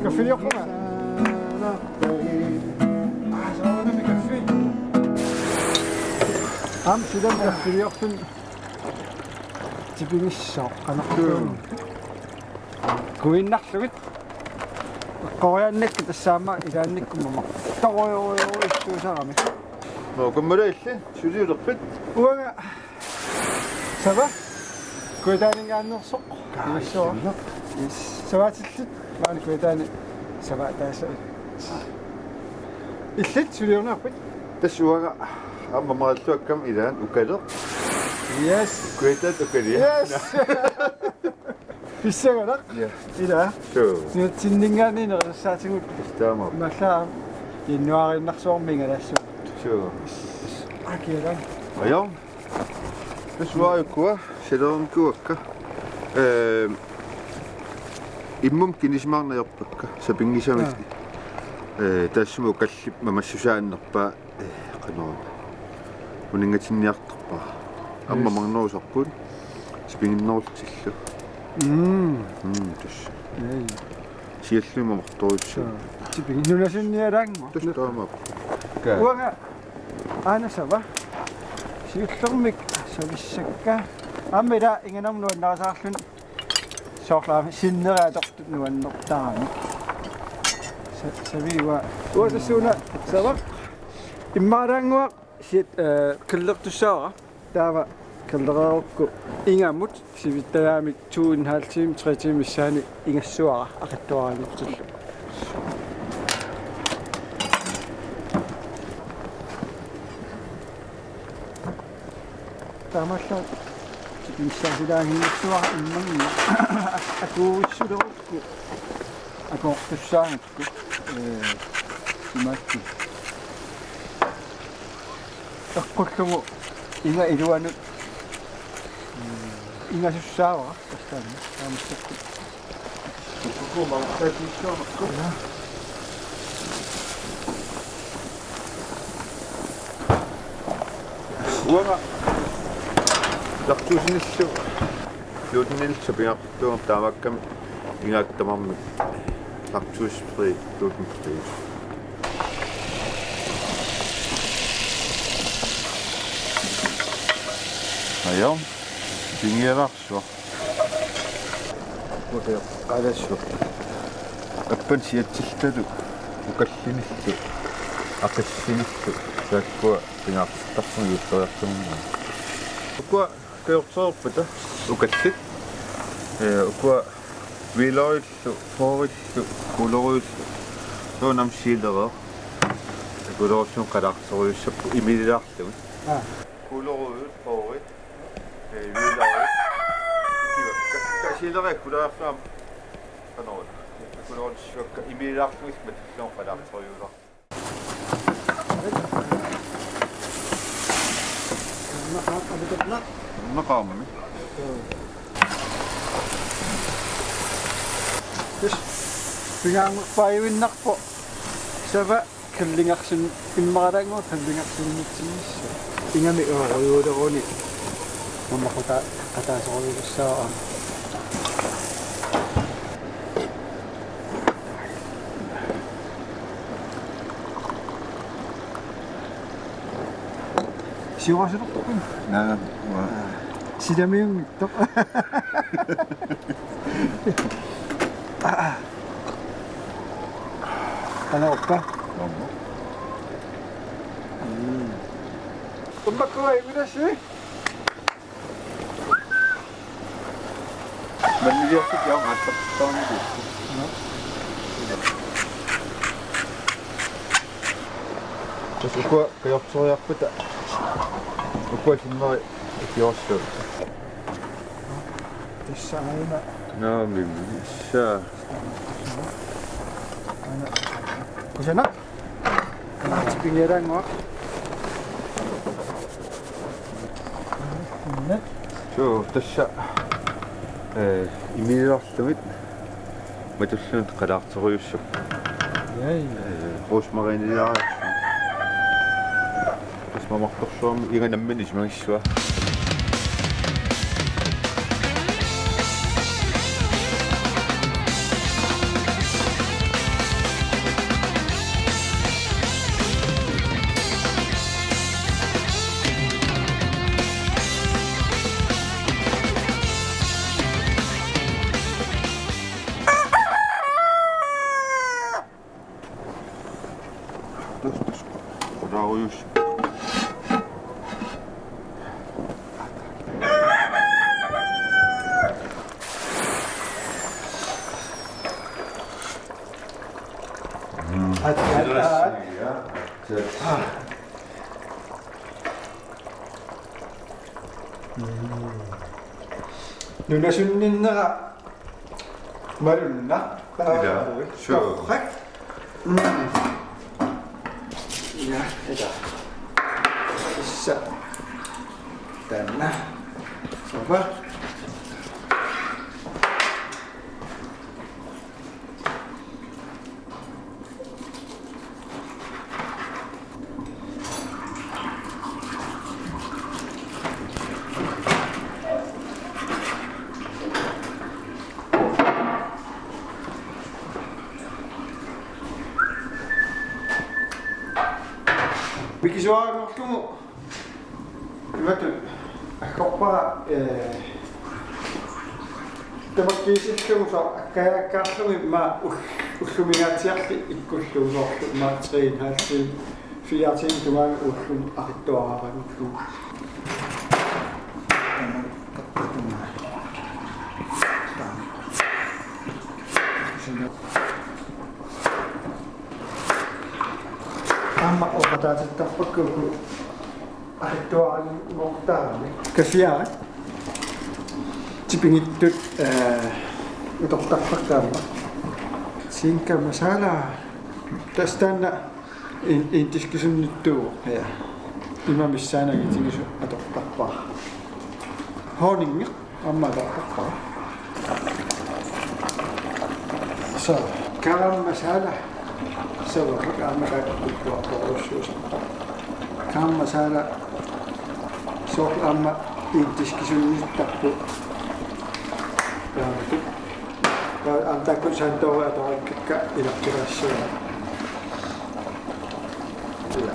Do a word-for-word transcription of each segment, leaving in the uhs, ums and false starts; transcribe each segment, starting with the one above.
Kaffiliorpunga. Aamma silammik kaffiliorluni tipigissaaq qanartuun. Kuinnarlugit. Eqqoriaannakkit tassaammat ilaannikkut mamartorujorujorujussuusarami. Nå, kummula illit suliulerpit? Uanga Sava. Kujataaninngaanneersoq. Kaa, ilissuaq. Ilissuaq. Yes. Savaatillit. Maani Kujataani savaataasa. Illit suliorniarpit? Tassa uanga aamma mamaralluakkama ilaanni Ukaleq. Yes. Kujataata Ukaleq. Yes. Pissanganaq. Ja. Ilaa. Suu. Nunatsinninngaanniit nerisassaatigut. Taama. Imaallaat januaariinnarsuarmi ingalaassaagut. Suu. Akialang. Ajorn. Tassa uanga ukua, sellerummik uanga. Ehm, immumut kinisimaarneq ajorpakka, sapinngisamik. Jaa. Eh, taassuma ukallip mamassusaannerpaa, eh, qanoq. Uninngatinniartarpara. Aamma Yes. mamarnerusarput, sapinnginnerullutillu. Mm. Mm, tassa. Jaa. Siallumi mamartorujussuuvoq. Suu. Tipigin nunasunnialaannguaq. Tassa taamaappoq. Uanga Aana Sava. Siullermik savissakka. Aamma ila inganamut nuannarisaarluni soorlu aamma sinneri atortut nuannertaramik. Sa-, saviua. Uanga tassuuna Sava. Immaraannguaq siit, eh, qillertussaavara. Taava qillereerukku ingamut sivittajaamik to en halv time, tre timer missaani ingassavara aqitsuaraanngortillugu. Taamaallaat tipigissaasilaannginnersuara immannguaq akuuissulerukku akoortussaagakku, eh, imaattoq. Eqqullugu inga iluanut ingasussaavara tassaana taamaassapput. Uanga laktosinillu glutenillu sapinnga- Tuum taamaakkami ingaat tamarmik laktusefri, glutenfri. Ajo, pingiararsuaq. Uteqqalassuaq. Appan siatsiltalu, ukallinillu, aqissinillu, taakkua pingaartarpunga juulleriartornermut. Ukua Kajortereerpata ukallit. Eh, ukua hvidløgillu, porrillu, gulerodillu. Soorunami silereer. Gulerodsut qalaartorujussuupput imililaarlugit. Aa. Gulerodit, porrit, eh, hvidløgit. Kivakka. Silereer gulerodsut qanoq. Gulerodsut imililaarlugit matullugu qalaartorujussuupput. Naqaami. Yes. Pingaarnerpaajuinnarpoq Sava kyllingersun immaralaannguaq kyllingersunnitsinnissaq. Ingammik uorujuuleruni. Mammaquta ataasorujussuussaaq. Siorasulerpun. Naa, ua. Silamiunngitsoq. Qanoq uppa? Mamma. Mm. Ummakkua iminassi? Manniliortut jaam aallartaarnikuupput. Tassa ukua kajorteriarpata. Ukua sinneri ikiorsuut. Tassa aana. Naamik, issa. Aana. Kusanaq. Aana, pingiaraannguaq. Suu, tassa, eh, imililaarlugit matulluunniit qalaartorujussuupput. Jaa, jaa. Eh, rosmariniliaarlugit. Tassa mamartorsuarmik inga nammineq isumagissuaq. Mm. Nunasunninnera malunnaq. Ila, sure. Torrak. Mm. Ja, ila. Tassa. Taanna. Soorlu. Mikisuaranngorlugu imatut aggorpara, eh, tamakkiisillugu soorlu akkajaakkaarlugit immaqa ull-, ullumingaatsiarli ikkullugu soorlu immaqa tre en halv time, fire timer tungaanut ullumi aqitsuararangullugu. Aamma oqataatittarpakka uku aqitsuaranngortarami. Kaffia. Tipigittut, eh, utortarpakka aamma. Tikka masala. Tassa taanna in-, indisk sunniittuuvoq, ja. Ima missaani angitigisut atortarpara. Honningi aamma atortarpara. So, garam masala. So, aamma taakku. Garam masala. So, aamma indisk sunniittarput. Taamatut. Taava aamma taakku santoori atorakkakka ilaqqilaassavara. Ila.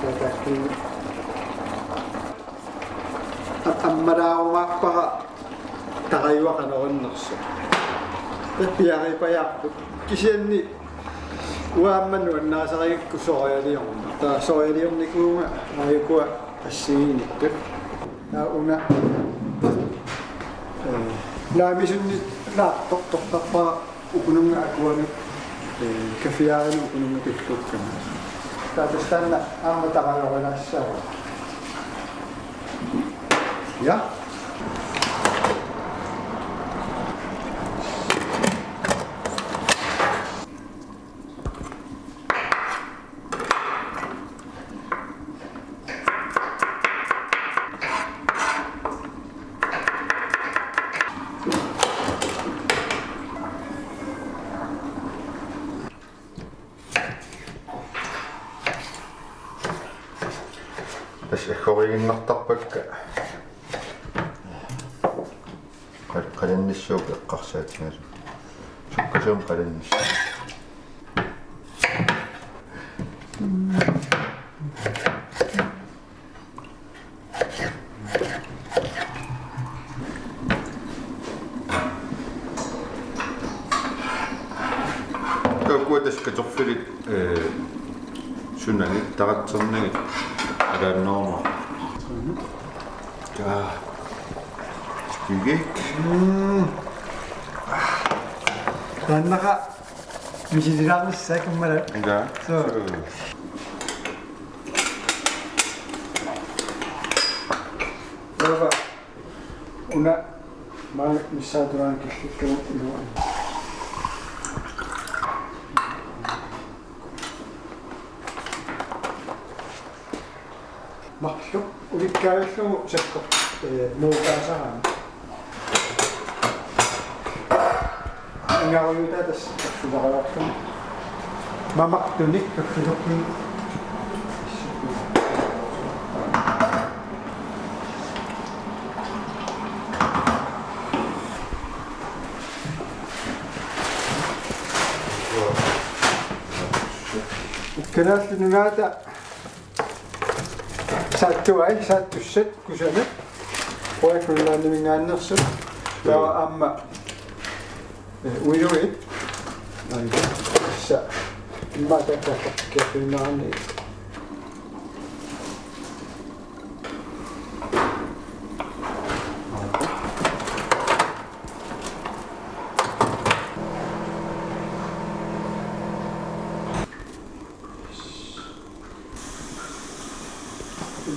Taava taakku. A-, ammalaarumaarpara tarajuaq qanoq innersoq. Tassa piaripajaarput. Kisianni uanga aamma nuannarisarigakku soorlu soorlu soorlu soorlu aajuku assigiinnittut. Taava una, eh, laamisunnilaartoq tortarpara ukununnga akuanut, eh, kaffiarinut ukununnga tulluukkama. Taava tassa taanna aamma tarajorilaassavara. Ja. Tassa aggoriiginnartarpakka. Qal-, qalinnissuup eqqarsaatigalugu. Sukkasuumik qalinnissuup. Ukua tassa kartoffelit, eh, sunani taratsernagu alaannarumaarput. Taa. Skygge. Mm. Taannaqa misililaarnissaa kammalaat. Ila. So. So. Taava una maani missaattunaani killillugu iluani. Marluk ulikkaavillugu sakkortooq, eh, nuukaasarami. Ingarujutaa tassa qaffilariarluni. Mamartunik kaffisoqqin. Kalaallit Nunaata saattuai, saattussat kusanat. Royal Greenlandiminngaanneersut. Taava aamma, eh, uiluit. Ai, tassa. Immaqa taakku kiapiinnaanni.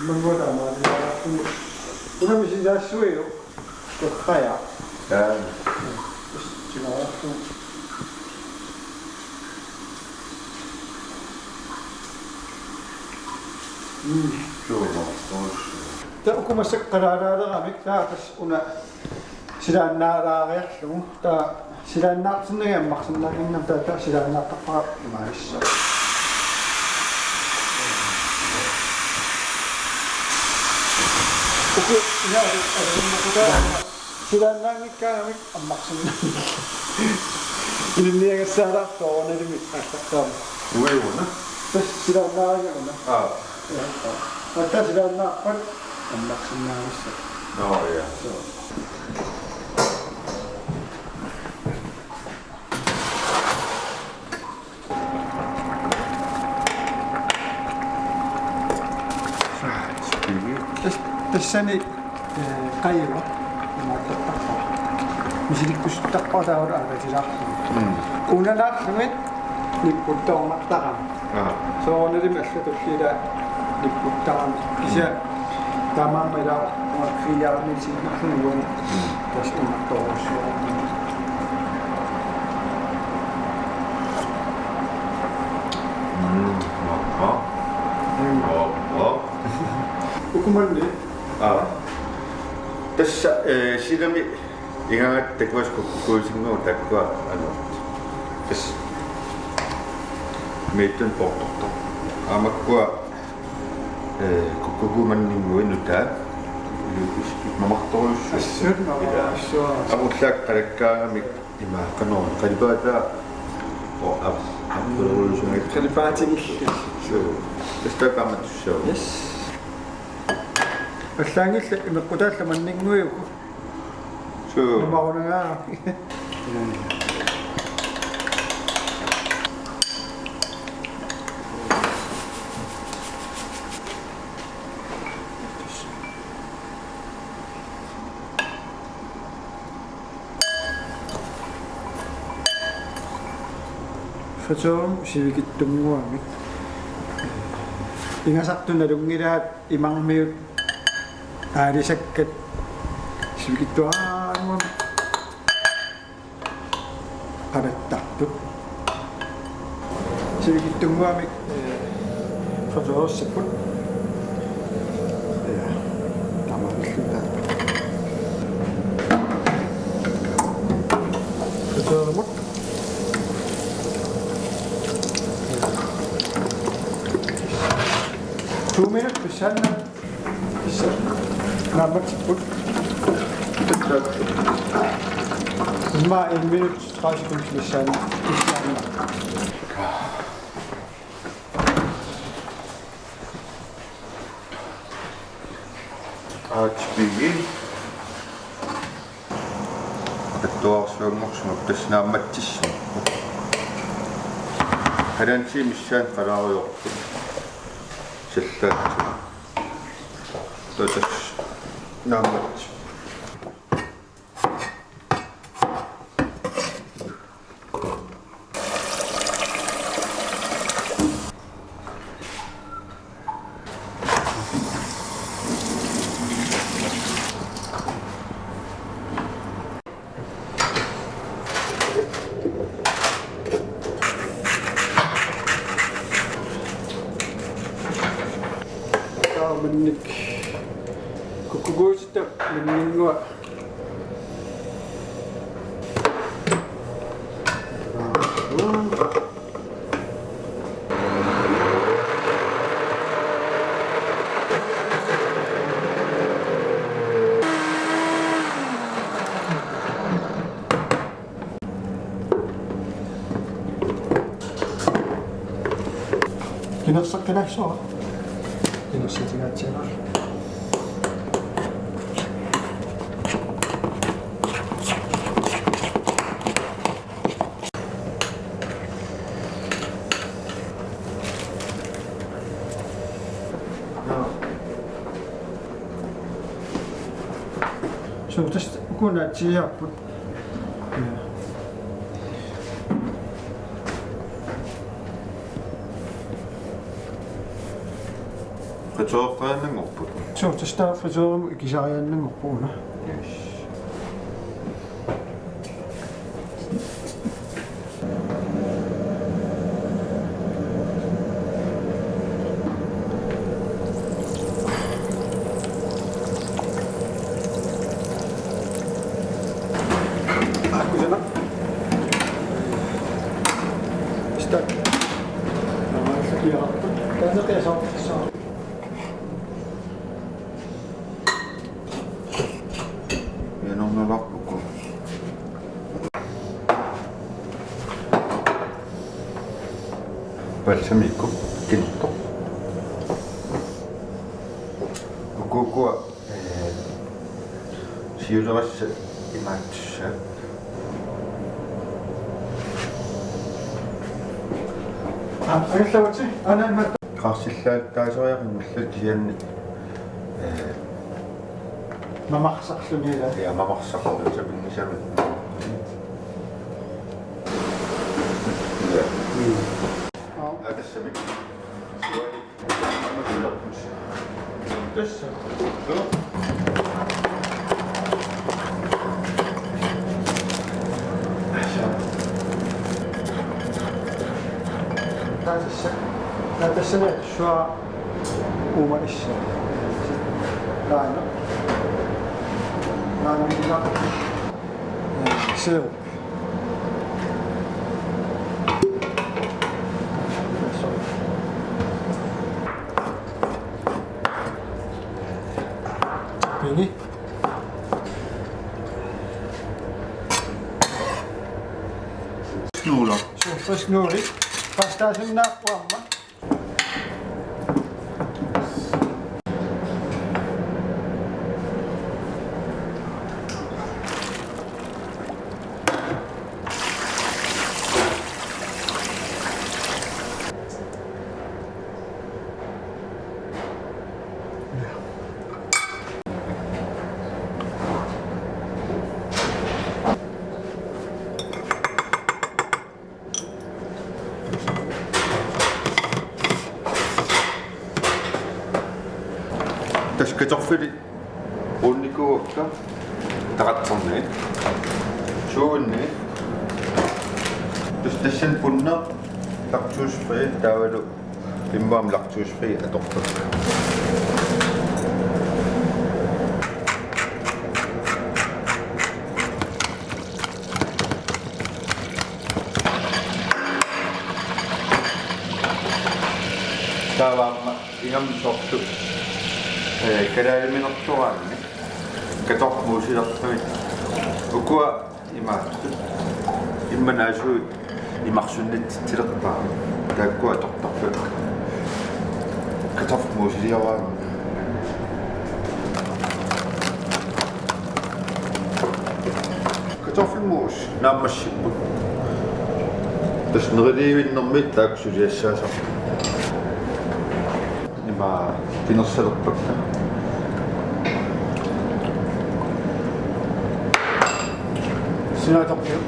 Mangua taamaalilaarluni. Una misilaassuiuk. Torraja. Jaa. Tassa tilaarluni. Mm. Suumartorujussuaq. Taava uku massakkut qalaalaalerami taava tassa una silaannaalaariarlugu. Taava silaannaartinnagit ammarsinnaaginnarmik taava, taava silaannaartarpara imaalissaaq. Uku ina alu-, alunnaqutaat silaannaanngikkaangamik ammarsinnaa-. Ilinniagassaalaartoq soorunalimi aallartaramik. Uiuna. Tassa silaannaariga una. Aa. Aatsaat silaannaarpat ammarsinnaavissat. Nå, ja. Suu. Tas-, tassani, eh, qajuga imaattartarpara. Misilikkusuttarpara taavalu aallatilaarlugu. Mm. Unalaarlugit nipputtoornartarami. Aa. Soorunalimi allatulli ila nipputtarami. Kisianni taamaammat ila uanga filiarmilsiinnarluni uani. Mm. Tassa unnartorujussuarmik. Mm, mappa. Mm. Mappa. Uku manna. Aa. Tassa, eh, silami igaangatta takuasi kukkukuusinngooq taakkua, anu. Tassa. Miittun portortoq. Aamma makkua, eh, kukkukuumanninnguit nutaat. Iluutis mamartorujussuupput. Assut mamartorujussuupput. Ilaa. Apullaak qalakkaangamik ima qanoq qalipaataa. Oo, ap-, appilerujussuanngilaq. Qalipaatigillu. Suu. Tassa taakku aamma tussaavavut. Yes. Allaanngillat imeqqutaallunga manninnguit uku. Suu. Imarunagaa. Fasoorumik sivikitsunnguamik. Ingasartut nalunngilaat imarmiut aalisakkat sivikitsuaannguamik qalattartut. Sivikitsunnguamik, eh, fasoorussapput. Ja, tamarmilluta. Fasoorumut. To minut pissanna. Naammatsipput. Immaqa en minut tredive sekund missaani. Aatsaat. Attuarsuanngorsimavoq tassa naammatsissaaq. Halvanden time missaani qalaarujoorput. Sallaatsi. Taava tassa naammatsip. Taava mannik. Kukkukuusitta manninngua. Kinerseqqilaassavara. Kinersitigaatsiarallarluni. Suu, tassa uku naatsiiaapput. Tøffaannanngorput. Suu, tassa taava friterimut ikisariaannanngorpoq una. Yes. Akkusana. Start. Taanna qiasoorput. Inornalaarpuku. Balsamico kinertoq. Ukukua, eh, siulerissat imaattussaat. Ah, angerlavatsi, ananmat. Qaarsillaataasoriaqanngullugit kisianni, eh, mamarsarluni ila. Ja, mamarsarluni sapinngisamik. Ja. Mm. Aa, tassami. Tassa. Tassa. Tassa. Sua uma issa. Taanna. Taanna. Suu. Pini. Nuula. Suu, frisk nuuli. Pasta sinna kuamma. Tassa kartoffelit uunnikuuakka taqatsernit. Suunni. Tassa tassani punneq laktosefri taavalu immaqa laktosefri atorpakka. Taava aamma ingammik soorlu, eh, kalaaliminertoraanni kartoffelmoussilerlugit. Ukua imaattut. Immaqa naasuut imarsunnitsitsilerpaat. Taakkua atortarpakka. Kartoffelmousiliaraanni. Kartoffelmousse naammassipput. Tassa neriliivinnermi taakku suliassaasarput. Ima pinersalerpakka. Sinatorpiu.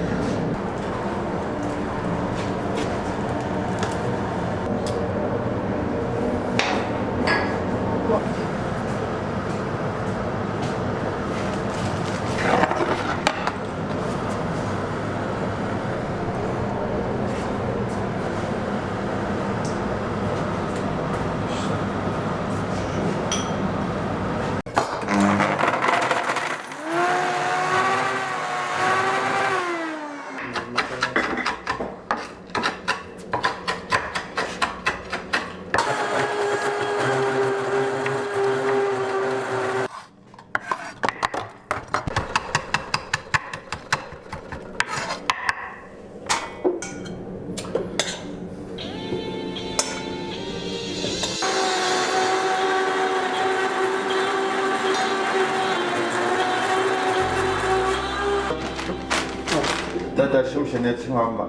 Taava taassuma saniatigut aamma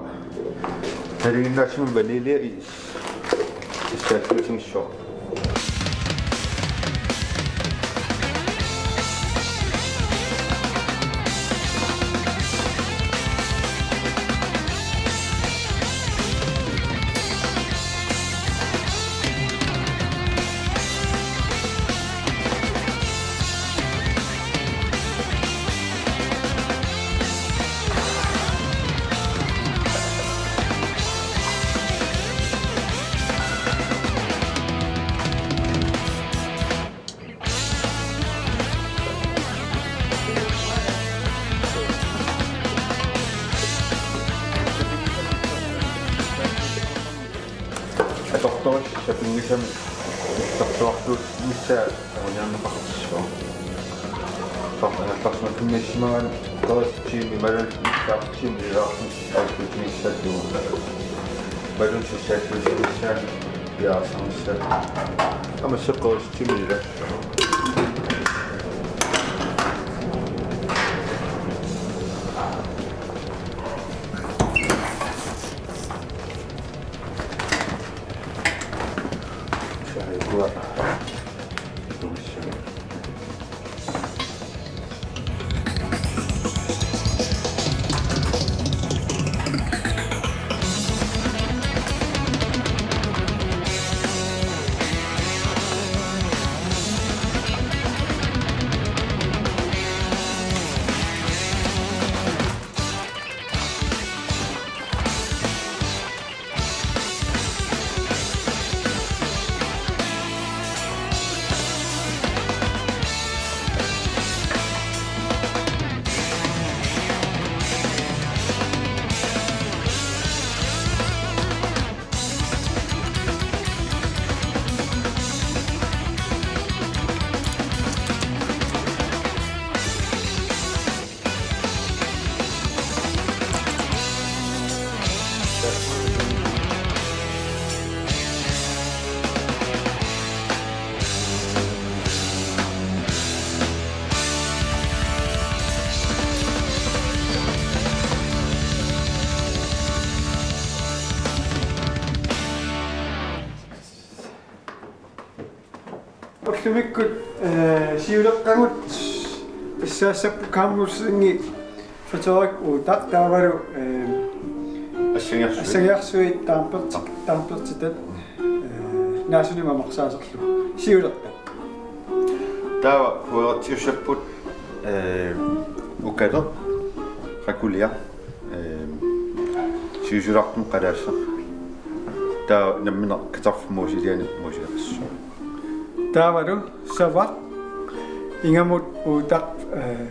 nalinginnaasumik vanilje is. Issaallutigissooq. Isam tortuartuut missaa oriarneqartissua. Tortuartuut missimagaanni qerissuarmi imaluunniit missaartitsiami ilaartumik aallutigissallugu. Imaluunniit sissaattuusimissaa piareersarnissaa. Aamma seqqorissuarmi ilaartumik. Ullumikkut, eh, siuleqqagut pissaassapput Kammussingi Frederik Uutaq taavalu, eh, Assagiarsuit. Assagiarsuit taamperti-, taampertitat, eh, naasunik mamarsaaserlugu. Siuleqqat. Taava kueretsiussapput, eh, Ukaleq, Rakulia, eh, siusulaartumik qalaassaq. Taava nammineq katerfik muusilianik muusileqassaaq. Taavalu Savaq, Ingamut Uutaq, eh,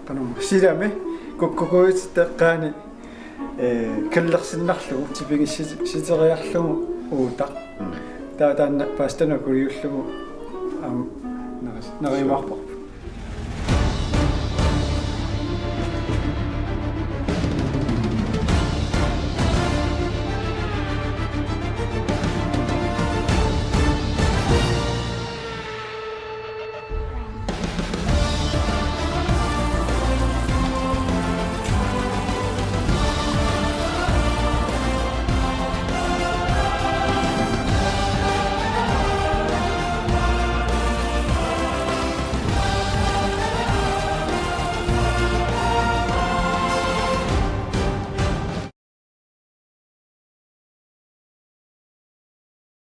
qanormi, silami, kukkukuutit eqqaani, eh, kallersinnarlugu, tipigissisi-, siteriarlugu Uutaq. Mm. Taava taanna paasitanut kuliullugu aamma neris-, neriumaarparput.